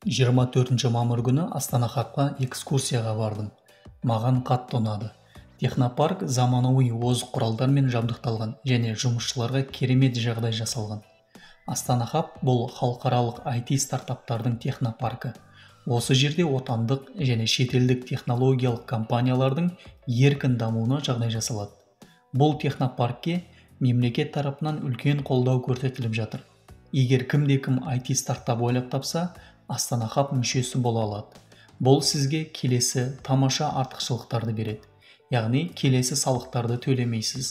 24 мамыр күні Астана Хабқа экскурсияға бардым. Маған қатты ұнады. Технопарк заманауи озық құралдармен жабдықталған және жұмысшыларға керемет жағдай жасалған. Астана Хаб бұл халықаралық IT стартаптардың технопаркі. Осы жерде отандық және шетелдік технологиялық компаниялардың еркін дамуына жағдай жасалады. Бұл технопаркке мемлекет тарапынан үлкен қолдау көрсетіліп жатыр. Егер кімде-кім IT стартап ойлап тапса, Астана Хаб мүшесі бола алады. Бұл сізге келесі тамаша артықшылықтарды береді. Яғни келесі салықтарды төлемейсіз.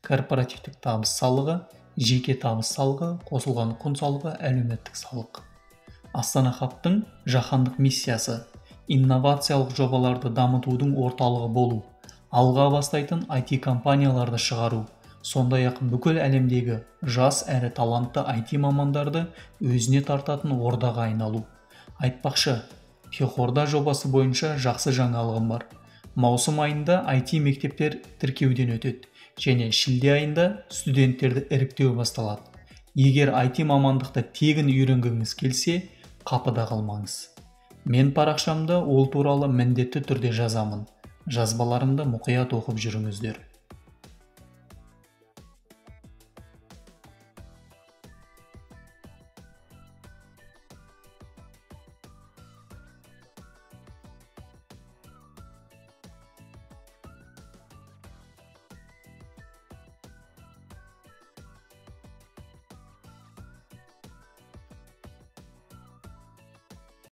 Корпоративтік табыс салығы, жеке табыс салығы, қосылған құн салығы, әлеуметтік салық. Астана Хабтың жаһандық миссиясы инновациялық жобаларды дамытудың орталығы болу, алға бастайтын IT компанияларды шығару, сондай-ақ бүкіл әлемдегі жас әрі талантты IT мамандарды өзіне тартатын ордаға айналу. Айтпақшы, Техорда жобасы бойынша жақсы жаңалығым бар. Маусым айында IT мектептер тіркеуден өтеді және шілде айында студенттерді іріктеу басталады. Егер IT мамандықты тегін үйренгіңіз келсе, қапыда қалмаңыз. Мен парақшамда ол туралы міндетті түрде жазамын. Жазбаларымды мұқият оқып жүріңіздер.